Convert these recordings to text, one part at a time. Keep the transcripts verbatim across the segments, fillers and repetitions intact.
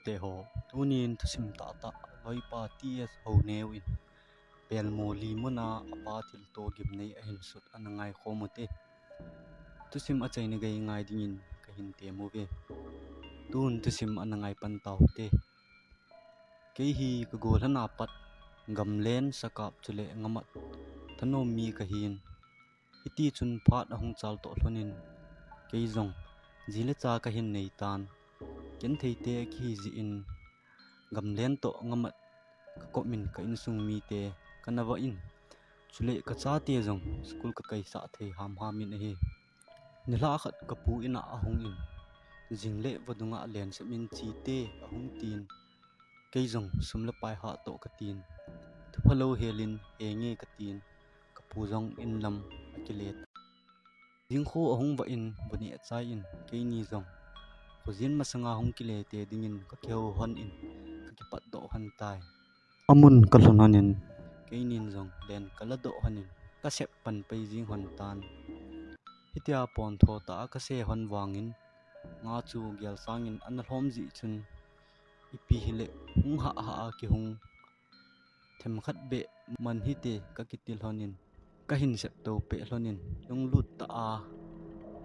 Teho, tunin thusim tahtah loipa T S Houneu in Pelmoli muna apa thilto gimnei ahin sut ana ngaikhom ute. Thusim achaina gei ngai dingin kahin temuve. Tun thusim ana ngaipan taute. Kei hi kagolhana pat gamlen sakap chule ngamat thanom mi kahin. Hitichun phat ahung chaltoh lhonin, kei jong ji le cha kahin neitan. Gentheite akihi jeh in, gamlen toh ngamat kakopmin ka insung mite kana vah in, chule kachate jong school kakaisah thei hamham in ahi. Nilhah khat kapu in'a ahungin, jingle vadung'a lensep in chete ahung tin, kei jong sum le pai hahtoh katin, thuphalou helin henge katin, kapu jong inlam akile. Jingkho ahung vah in vaneh achai in, keini jong khojin masanga hung kilete dingin kakihou lhonin, kakipatdoh lhon tai. Amun kalhun lhonin, keinin jong len kaladoh lhonin, kasep panpai jing lhon tan. Hitia pontho tah'a kase lhon vangin, nga chu gelsangin ana lhom jeh chun, ipi hileh hung hahhah a kihung, themkhat beh man hite kakiti lhonin, kahin septou peh lhonin, lunglut tah'a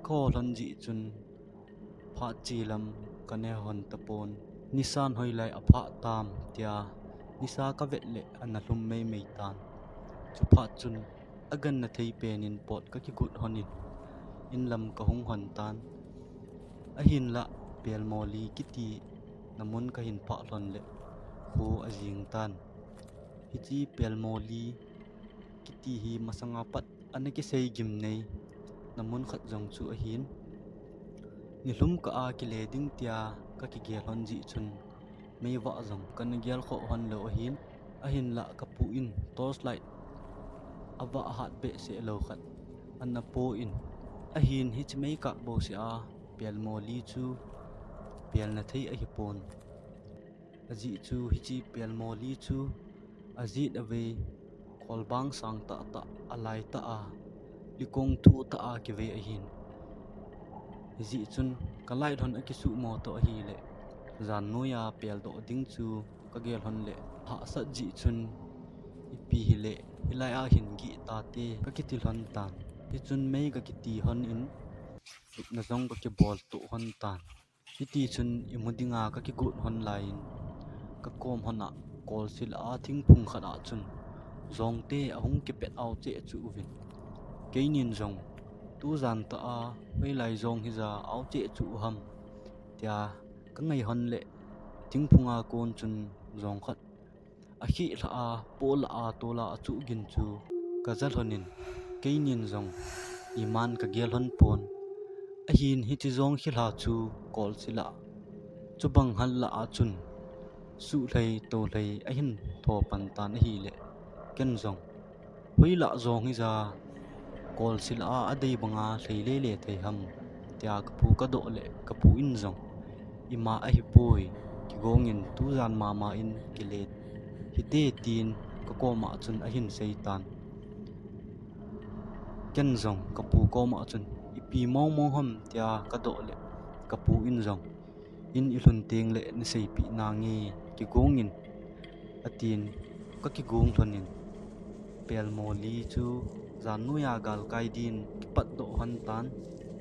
kaho lhon jeh chun, phat che lam kane lhon tapon. Nisan hoilai aphah tam tia nisa kavet leh ana lhum meimei tan. Chuphat chun aganna thei penin pot kakigot lhonin, inlam kahung lhon tan. Ahinlah Pelmoli kiti namun kahin phah lhon leh kho ajing tan. Hiche Pelmoli kiti hi masanga pat ana kisei gimnei namun khat jong chu ahin. Nilhum kah'a kile ding tia kakigel lhon jeh chun, meivah jong kana gelkhoh lhon lou ahin. Ahinlah kapu in torchlight avah hat behseh lou khat ana poh in, ahin hiche meikap bouseh a Pelmoli chu pelna thei ahipon. Ajeh chu hiche Pelmoli chu ajet avei, kolbang sang tahtah, alaitah a, likong thuhtah a kivei ahin. Hijeh chun kalight lhon akisuhmo toh ahileh, jan noiya peldoh ding chu kagel lhon leh hahsat jeh chun, ipi hileh hilai a hin gih tate kakiti lhon tan. Hichun mei kakiti lhonin, lupna jong kakibol toh lhon tan. Hitichun imu dinga kakigot lhon laiyin, kakom lhon a kolsil a thingphung khat a chun jongte ahung kipet aocheh chu uvin, keinin jong tujan tah a hoilai jong hija aocheh chu uham tia kangai lhon leh, thingphunga kon chun jong khat akhih lhah a, poh lah a, tol a achuh gin chu kaja lhonin, keinin jong iman kagel lhon pon. Ahin hiche jong khilha chu kolsil a, chubang hal lah a chun suhlhei tolhei ahin tho pan tan ahileh, ken jong hoilah jong hija kolsil a adei banga lhei lele thei ham tia kapu kadoh leh, kapu in jong ima ahipoi, kigongin tujan mama in kile hite tin kakoma chun ahin seitan. Ken jong kapu koma chun ipi mongmong ham tia kadoh leh, kapu in jong in ilhun tengleh naseipeh nange, kigongin atin, kakigong lhonin, Pelmoli chu jan noiya galkai din kipatdoh lhon tan.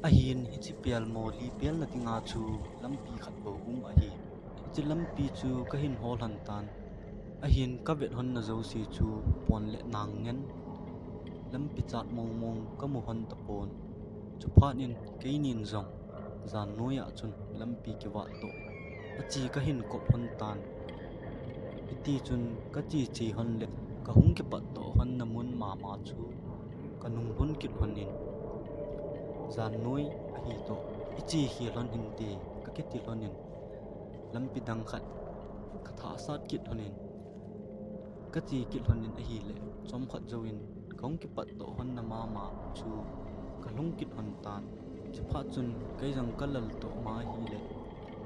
Ahin hiche Pelmoli pelna dinga chu lampi khat bou um ahi. Hiche lampi chu kahin hol lhon tan. Ahin kavet lhonna jouse chu pon le nang ngen, lampi chat mongmong kamu lhon tapon. Chuphat in keinin jong jan noiya chun lampi kivat toh ache kahin kop lhon tan. Hitichun kache che lhon leh kahung kipatdoh lhonna mun mama chu kanung lhun kit lhonin, jan noi ahitoh iche khel lhon hinte kakiti lhonin, lampi dang khat kathah sat kit lhonin, kache kit lhonin ahileh, chomkhat jouvin kahung kipatdoh lhonna mama chu kalhung kit lhon tan. Chuphat chun kei jong kalal toh ma ahileh,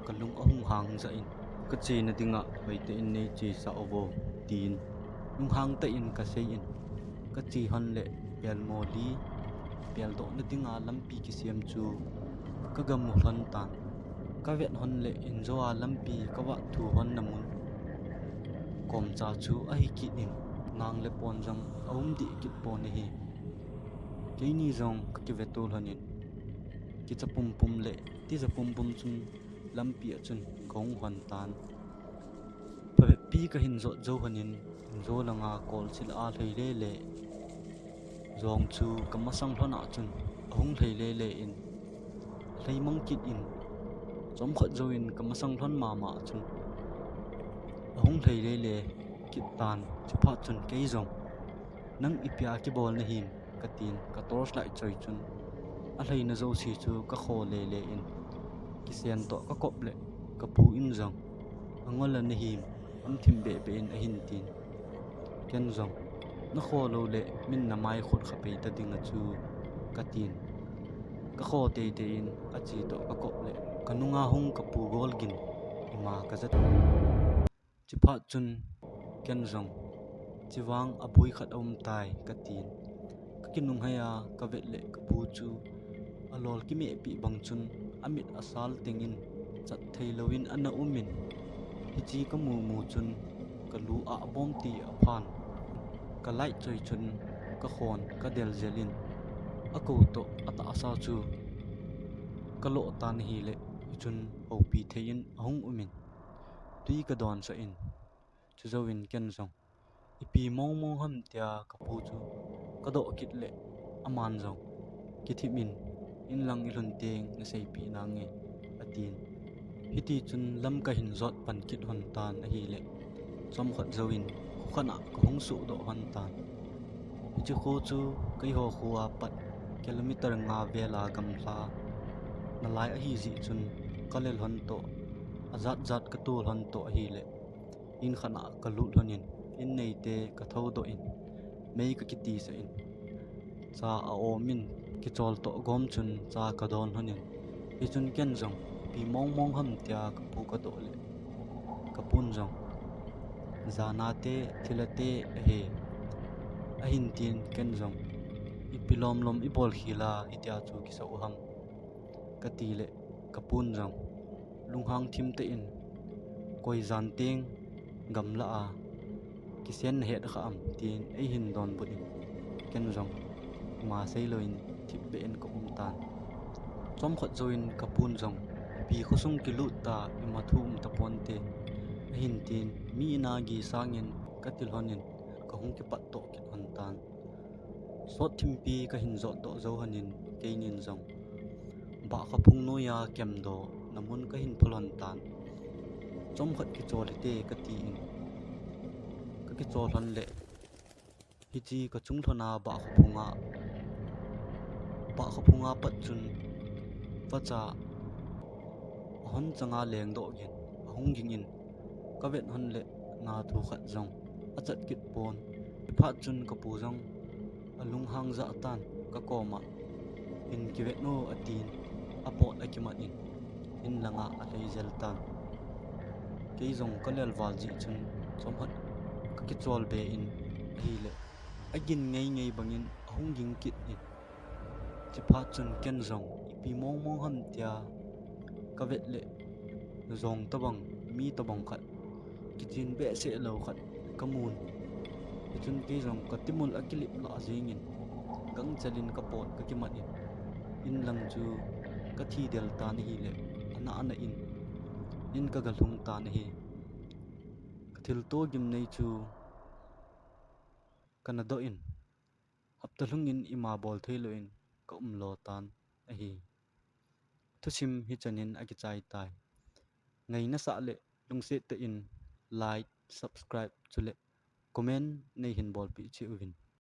kalung ahung hang jah in, kachena dinga hoitah in neichesah uvo, tin lunghang tah in kasei in, kache lhon leh Pelmoli peldohna dinga lampi kisem chu kagamu lhon tan. Kavet hon le injo a lampi kavah thu hon na mun komcha chu ahi kit in, nang le pon jong aum dih kit pon ahi. Keini jong kakive tol hon in, kicha pumpum le tija pumpum chun lampi a chun kahung hon tan. Phabep pi kahin jot jou hon in, injo langa kolchil a lhei lele jong chu kamasang lhon a chun ahung lhei lele in, lhei mang kit in, chomkhat jouvin kamasang lhon mama chun ahung lhei lele kit tan. Chuphat chun kei jong, "Nang ipi a kibol nahim?" katin, ka torch light choi chun alheina jouse chu kakho lele in, kisen toh kakop le kapu in jong, "Angol a nahim, am thim behbeh in," ahin tin. Ken jong, "Nakho lou le min namai khut kha pei ta ding a chu," katin. Kakho teitei in achi toh kakop le kanunga hung kapu gol gin ima kajat. Chuphat chun ken jong, "Chivang aboi khat aum tai," katin. Kakinunghei a kavet le kapu chu alol kimehpi bang chun amit asal teng in chat thei louvin ana um in, hiche kamu mu chun kalu a bom ti aphan, ka light choi chun kakhon kadel jel in, akou toh atahsa chu kalo tan ahile, hichun houpi thei in ahung um in, tui kadonsah in, chujouvin ken jong, "Ipi mong mong ham?" tia kapu chu kadoh kit le, aman jong, "Kithip in, inlang ilhun teng naseipeh nange," atin. Hitichun lam kahin jot pan kit hon tan ahile, chomkhat jouvin kho khat a kahung suhdoh hon tan. Hiche kho chu keiho kho a pat kilometer nga vel a gamla nalai ahi jeh chun, kalel hon toh, ajat jat katol hon toh ahile, in khat a kalut lhon in, in neite kathoudoh in, mei kakitisah in, cha aum in, kichol toh gom chun cha kadon lhon in, hichun ken jong, "Ipi mong mong ham?" tia kapu kadoh le, kapun jong, "Jana te, thila te ahi," ahin tin, ken jong, "Ipi lom lom ibol khel a hitia chu kisah u ham?" kati le, kapun jong, lunghang thim tah in, "Koi jan teng gamla a kisen nahet kha am?" tin eihin donbut in, ken jong ima seilouvin thipbeh in kaum tan. Chomkhat jouvin kapun jong, "Ipi khosung kilut ta, ima thu um taponte," ahin tin, "Mi in a gi sangin," kati lhon in kahung kipat toh kit hon tan. Sot thimpi kahin jotdoh jou hon in, keinin jong, "Bahkhaphung noiya kemdoh na mun kahin phal hon tan. Chomkhat kichol hite," katin, kakichol lhon le, hiche kachung lhon a bahkhaphung a, bahkhaphung a pat chun vacha ahon changa lengdoh gin ahung ging in, kavet hon le na thu khat jong achat kit pon. Chuphat chun kapu jong alunghang jah tan, kakoma, "Hin kivet o," atin, apot akimat in, in langa alhei jel tan. Kei jong kalel val jeh chun chomkhat kakichol be in ahile, agin ngei ngei bangin ahung ging kit in, chuphat chun ken jong, "Ipi mong mong ham?" tia kavet le, jong tobang, mi tobang khat, kichen behseh lou khat kamun. Hichun kei jong katimul akilip lah jengin, gangchel in kapot kakimat in, in lang chu kathi del tan ahile, ana ana in, in kagalhung tan ahi. Kathilto gimnei chu kana doh in, hapta lhungin ima bol thei louvin kaum lo tan ahi. Thusim hichan in akichai tai. Ngaina sah le lungset tah in like, subscribe chule comment neihin bolpeh cheh uvin.